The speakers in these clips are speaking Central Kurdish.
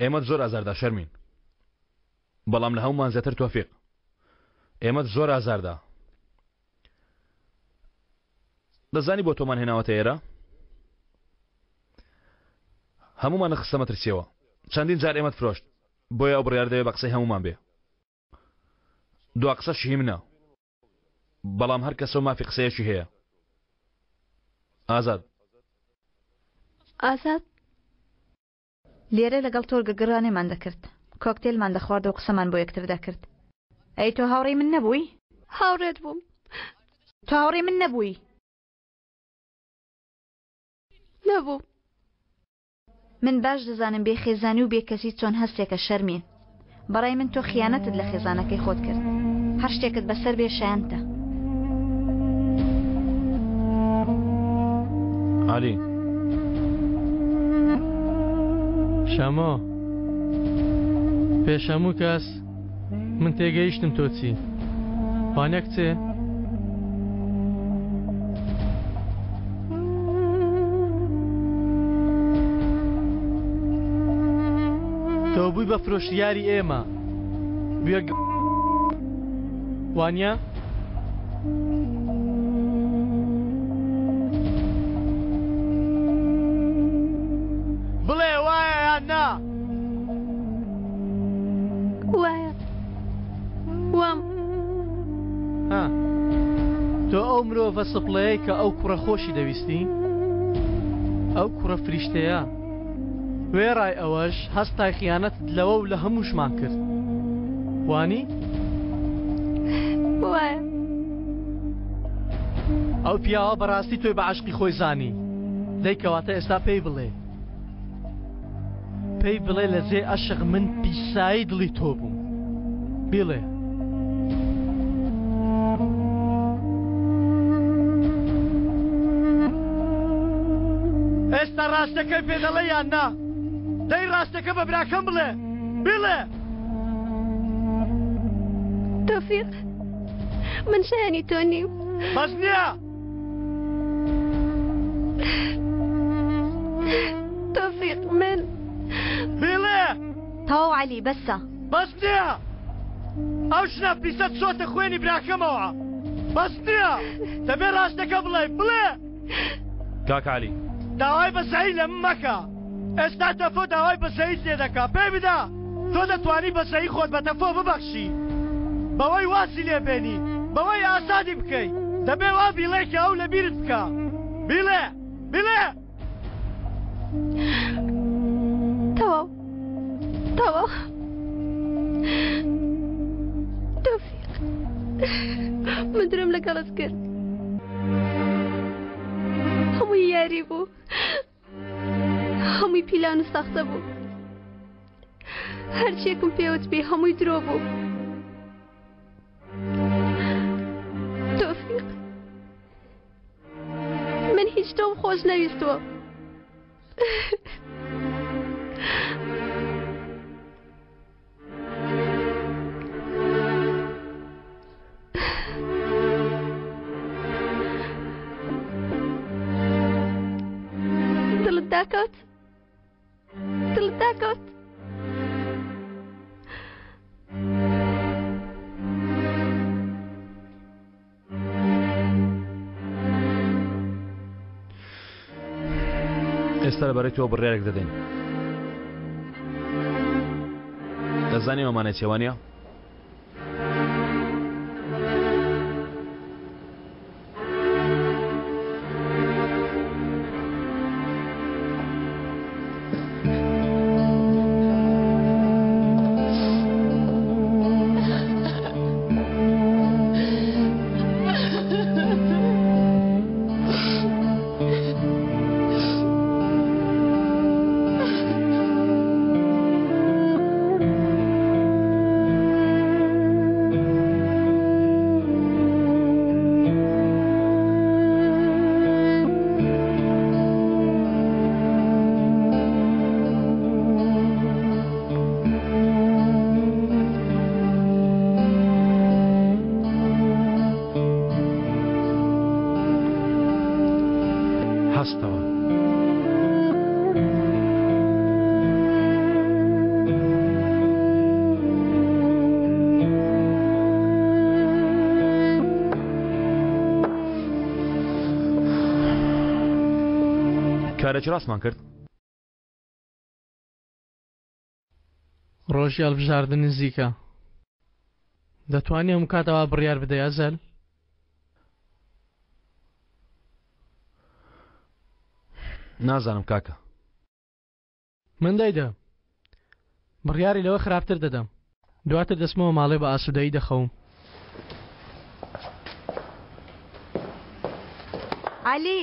ئێمەت زۆر ئازاردا شەرمین. بەڵام لە هەموومان زیاتر تۆفیق. ئێمەت زۆر ئازاردا. دەزانی بۆ تۆمان هێناوەتە ئێرە؟ هەموومانت خستە مەترسیەوە. چەندین جار ئێمەت فرۆشت. بۆیە ئەو بڕیار دەوێ بە قسەی هەموومان بێ. دوا قسەش هی منە. بەڵام هەر کەسەو مافی قسەیەکی هەیە. ئازاد. ئازاد. لێرە لەگەڵ تۆرگە گڕانێمان دەکرد. کۆکتێلمان دەخوارد و قسەمان بۆ یەکتر دەکرد. ئەی تۆ هاوڕێی من نەبووی؟ هاوڕێت بووم. تۆ هاوڕێی من نەبووی؟ نەبووم. من باش دەزانم بێ خێزانی و بێ کەسی چۆن هەستێکە شەرمین. بەڕای من تۆ خیانەتت لە خێزانەکەی خۆت کرد. هەر شتێکت بەسەر بێ شایەنتە. عەلی. شەمۆ پێش هەموو کەس من تێگەیشتم تۆ چی وانە کچێ؟ تۆ بووی بە فرۆشیاری ئێمە بوویە وانە؟ بڵێ وایە یان نا؟ وایە وام. ها تۆ ئەو مرۆڤە سپڵەیەی کە ئەو کوڕە خۆشی دەویستی؟ ئەو کوڕە فریشتەیە وێڕای ئەوەش هەستای خیانەتت لەوە و لە هەمووشمان کرد وانی؟ وایە. ئەو پیاوە بەڕاستی تۆی بە عەشقی خۆی زانی دەی کەواتە ئێستا پێی بڵێ پێی بڵێ لە جێ ئەشق من پیسایی دڵی تۆ بووم بیڵێ. ئێستا ڕاستەکەی پێ دەڵێ یان نا؟ دەی ڕاستەکە بە براکەم بڵێ بیڵێ. تۆفیق من شایانی تۆ نیم. بەس نییە. تۆفیق من. بیڵێ. تەواو عەلی بەسە. بەس نییە ئەو ژنە پیسە چۆتە خوێنی براکەمەوە بەس نییە دەبێ ڕاستەکە بڵێ بڵێ. کاک عەلی. داوای بەزەیی لە من مەکە ئێستا تەفۆ داوای بەزەییت لێ دەکا پێی بدە تۆ دەتوانی بەزەیی خۆت بە تەفۆ ببەخشی بەوەی وازی لێ بێنی بەوەی ئازادی بکەی دەبێ وا بیڵێ کە ئەو لەبیرت بکا بیڵێ بیڵێ. تەواو تەواو تۆفیق من درۆم لەگەڵت کرد هەمووی یاری بوو هەمووی پیلان و ساختە بوو هەرچیەکم پێوت بێ هەمووی درۆ بوو تۆفیق من هیچ تۆم خۆش نەویستووە دڵت داکەوت دڵت داکەوت ئێستا لەبارەی تۆ بڕیارێک دەدەین دەزانی ئەمانە چێوانە؟ کارێکی ڕاستمان کرد؟ ڕۆژی هەڵبژاردن نزیکە. دەتوانی هەموو کات ئەوا بڕیار بدەی ئەزەل؟ نازانم کاکە. من دەیدەم. بڕیاری لەوە خراپتر دەدەم. دواتر دەچمەوە ماڵێ بە ئاسوودەیی دەخەوم. عەلی!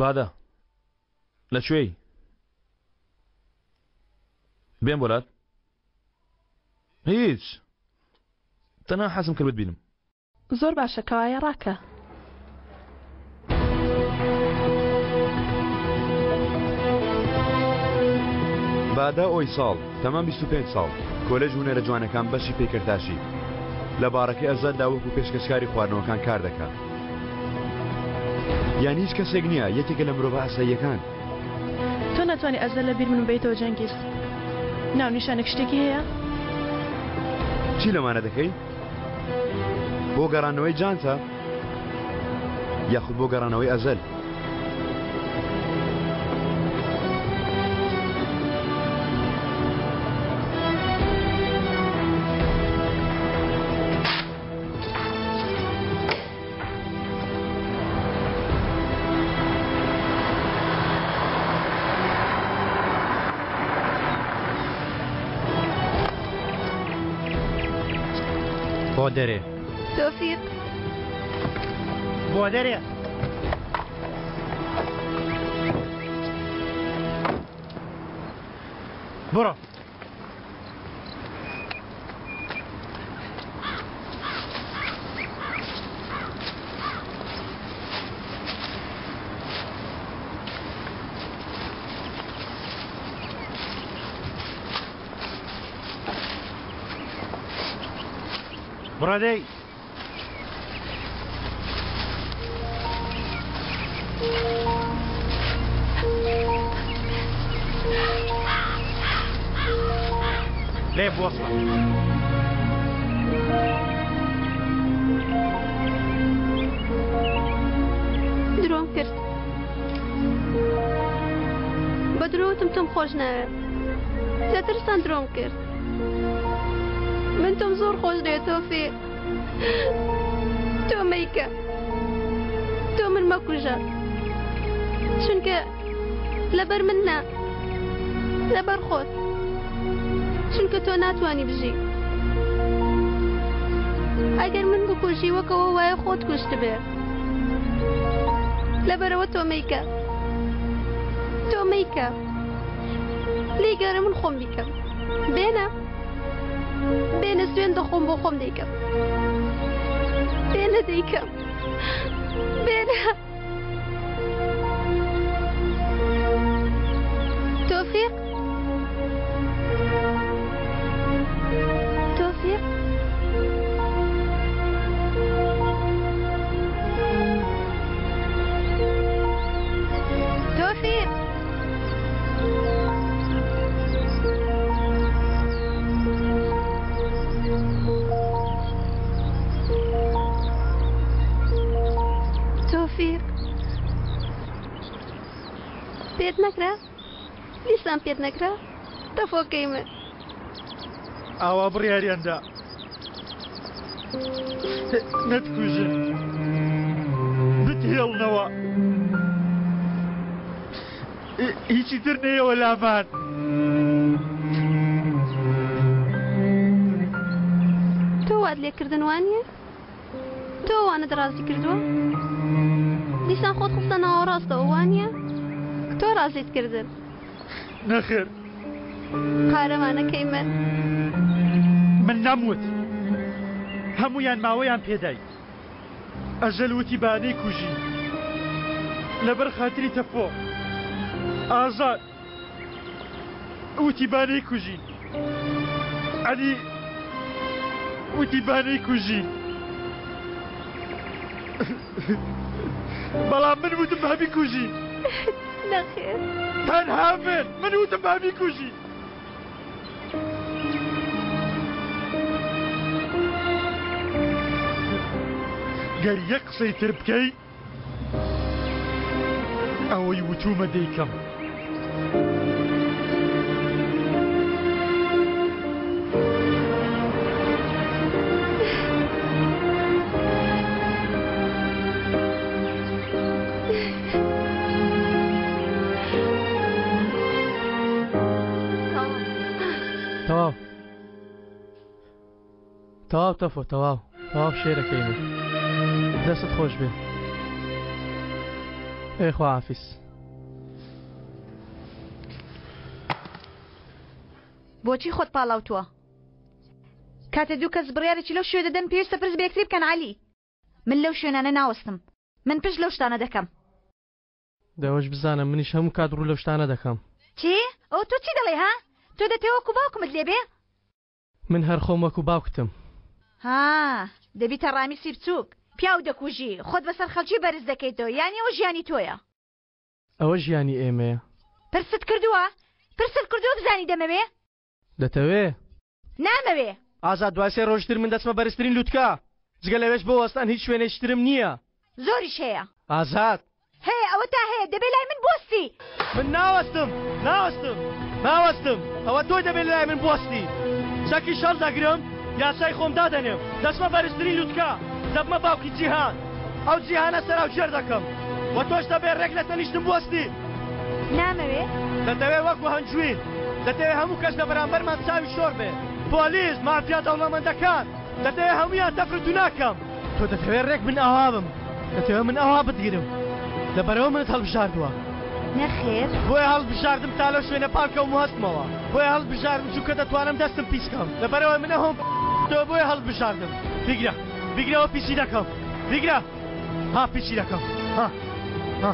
بادە لە کوێی؟ بێم بۆلات؟ هیچ تەنها حەزم کرد بتبینم. زۆر باشە کەوایە ڕاکە. بادە ئۆیساڵ، تەمەن 25 ساڵ، کۆلێژ هونەرە جوانەکان بەشی پەیکەرتاشی، لە باڕەکەی ئەزەلدا وەکو پێشکەشکاری خواردنەوەکان کار دەکات. یان هیچ کەسێک نییە، یەکێکە لە مرۆڤە ئاساییەکان. تۆ ناتوانی ئەزەل لە بیر من بەیتەوە جەنگیز. ناونیشانێک شتێکی هەیە؟ چی لەمانە دەکەی؟ بۆ گەڕانەوەی جانتا یاخود بۆ گەڕانەوەی ئەزەل؟ بۆ دەرێ. تۆفیق. بۆ دەرێ. بڕۆ. بڕۆ دەی. لێ بوەستە. درۆم کرد. بە درۆ وتم تۆم خۆش ناوێ. لە ترسان درۆم کرد. من تۆم زۆر خۆش دەوێت تۆفیق. تۆ مەیکە. تۆ من مەکوژە. چونکە لەبەر من نا. لەبەر خۆت. چونکە تۆ ناتوانی بژی. ئەگەر من بکوژی وەکەوە وایە خۆت کوشتبێ. لەبەرەوە تۆ مەیکە. تۆ مەیکە. لێگەرە من خۆم بیکەم. بێنە. بێنە سوێن دەخۆم بۆ خۆم دەیکەم. بێنە دەیکەم. بێنە. تۆفیق. تۆفیق. تۆفیق. تۆفیق پێت نەکرا؟ دیسان پێت نەکرا؟ تەفۆکەی من. ئاوا بڕیاریان دا نەتکوژن بتهێڵنەوە. هیچی تر نەیەوە لامان. تۆ وات لێکردن وانیە؟ تۆ وانت ڕازی کردووە؟ دیسان خۆت خستە ناوەڕاستەوە وانیە؟ تۆ ڕازیت کردن. نەخێر. قارەمانەکەی من. من نەموت. هەموویان ماوەیان پێدای. ئەژەل وتی با نەیکوژین لەبەر خاتری تەفۆ. ئازاد وتی با نەیکوژین. عەلی وتی با نەیکوژین. بەڵام من وتم با بیکوژین. نەخێر. تەنها من، من وتم با بیکوژی. گەر یەک قسەی تر بکەی ئەوەی وتومە دەیکەم. تەواو تەواو تەفۆ تەواو تەواو شێرەکەی من دەستت خۆش بێ ئێ خواحافیز. بۆچی خۆت پاڵاوتووە؟ کاتێ دوو کەس بڕیارێکی لەو شێوە دەدەن پێویستە پرس بە یەکتری بکەن عەلی من لەو شوێنانە ناوەستم من پشت لەو شتانە دەکەم. دەوەش بزانە منیش هەموو کات ڕوو لەو شتانە دەکەم. چی؟ ئەوە تۆ چی دەڵێی ها؟ تۆ دەتەوێ وەکو باوکمت لێ بێ؟ من هەر خۆم وەکو باوکتم. ها دەبیتە ڕامیسی بچووک پیاو دەکوژی خۆت بەسەر خەڵکی بەرز دەکەیتەوە یانی ئەوە ژیانی تۆیە. ئەوە ژیانی ئێمەیە. پرست کردووە؟ پرست کردووە بزانی دەمەوێ؟ دەتەوێ؟ نامەوێ. ئازاد دوای سێ ڕۆژی تر من دەچمە بەرزترین لوتکە جگە لەوێش بۆ وەستان هیچ شوێنێکی ترم نییە. زۆریش هەیە. ئازاد. هەیە ئەوەتا هەیە دەبێ لای من بوەستی. من ناوەستم ناوەستم ناوەستم ئەوە تۆی دەبێ لای من بوەستی چەکیش هەڵدەگرم یاسای خۆم دادەنێم دەچمە بەرزترین لوتکە دەبمە باوکی جیهان ئەو جیهانە سەراوژێر دەکەم و تۆش دەبێ ڕێک لە تەنیشتم بوەستی. نامەوێ. دەتەوێ وەکو هەنجوین دەتەوێ هەموو کەس لە بەرامبەرمان چاوی شۆڕ بێ پۆلیس مافیا دەوڵەمەندەکان دەتەوێ هەموویان تەفر و تونا کەم. تۆ دەتەوێ ڕێک من ئاوا بم دەتەوێ من ئاوا بتگرم لەبەرئەوە منت هەڵبژاردووە. نەخێر. بۆیە هەڵتبژاردم تا لەو شوێنە پاڵکەوم و هەستمەوە بۆیە هەڵتبژاردم چونکە دەتوانم دەستم پیس کەم لەبەرئەوەی من ئەوم تۆ بۆیە هەڵتبژاردم بیگرە بیگرەوە پیسی دەکەم بیگرە ها پیسی دەکەم ها ها.